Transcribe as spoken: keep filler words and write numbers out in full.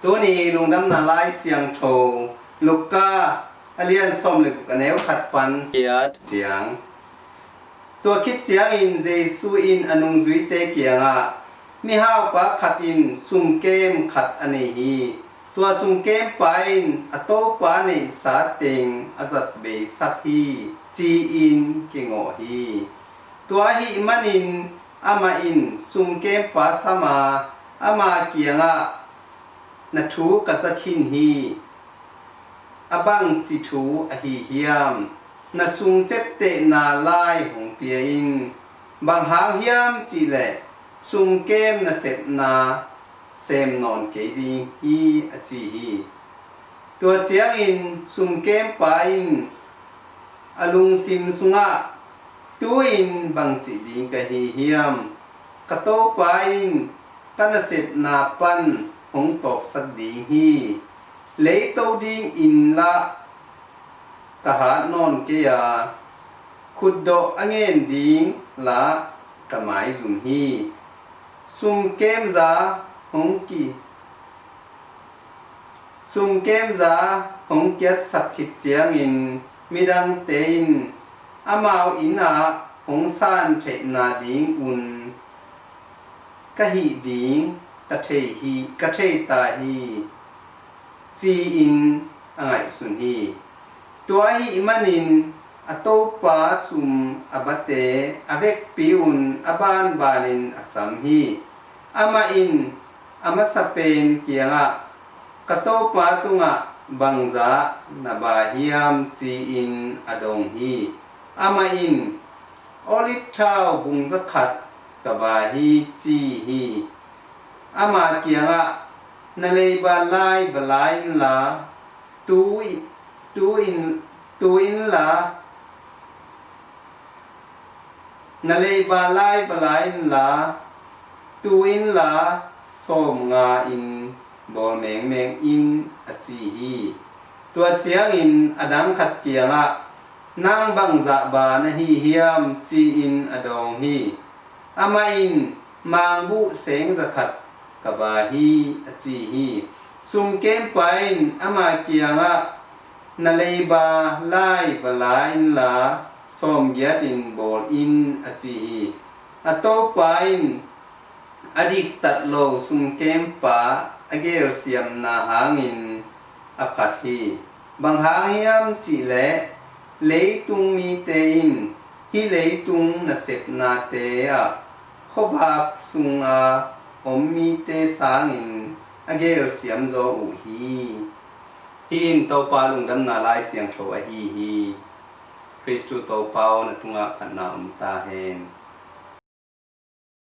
Tuni lungdamna lai siangtho Luka a lian sawm le guk a neu khat pan siat ciang. Tua khit ciangin Jesu in a nungzuite kiangah, mihaupa khat in sumkem khat a nei hi. Tua sumkempa in a topa neihsa teng a zat beisak hi, ci-in kingawh hi. Tua ahih manin amah in sumkempa sam a, ama kiangah, na thu ka za khin hi. A bangci thu ahi hiam? Na sum ceptehna lai hong pia in. Bang hang hiam cihleh sumkem nasepna sem nawn kei ding hi, a ci hi. Tua ciangin sumkempa in a lungsim sungah, tu-in bang cih ding ka hi hiam? Ka topa in ka nasepna pan hong tawpsak ding hi. Leito ding in lah ka hat nawn kei a, khutdawh a ngen ding lah ka maizum hi. Sumkemza hong ki Sumkemza hong kiatsak khit ciangin midangte in amau inn ah hong san theihna dingun ka hih ding ka thei hi, ka thei ta hi, ci-in a ngaihsun hi. Tua ahih manin a topa sum a bate a vekpi un a banbanin a sam hi. Amah in a masa pen kiangah, ka topa tungah bangzah na ba hiam, ci-in a dong hi. Amah in, olive thau bung zakhat ka ba hi, ci hi. Ama kiangah, na leiba lai va la inla, tu, tu in, tu inla, na leiba lai va la inla, tu inla, sawm nga in bawl mengmeng in, a ci hi. Tua ciangin a dang khat kiangah, nang bangzah ba na hi hiam, ci-in a dawng hi. Amah in, mangbuh seng zakhat ka ba hi, a ci hi. Sumkempa in ama kiangah, na leiba lai va la inla, sawmgiat in bawl in, a ci hi. A topa in a diktat lo sumkempa a gelsiamna hangin a phat hi. Bang hang hiam cihleh, leitung mite in hih leitung nasepnate ah khuavak sunga om mite sangin a gelsiam zaw uh hi. Hih in Topa lungdamna Lai Siangtho ahi hi. Khristu Topa aw, na tungah phatna om ta hen.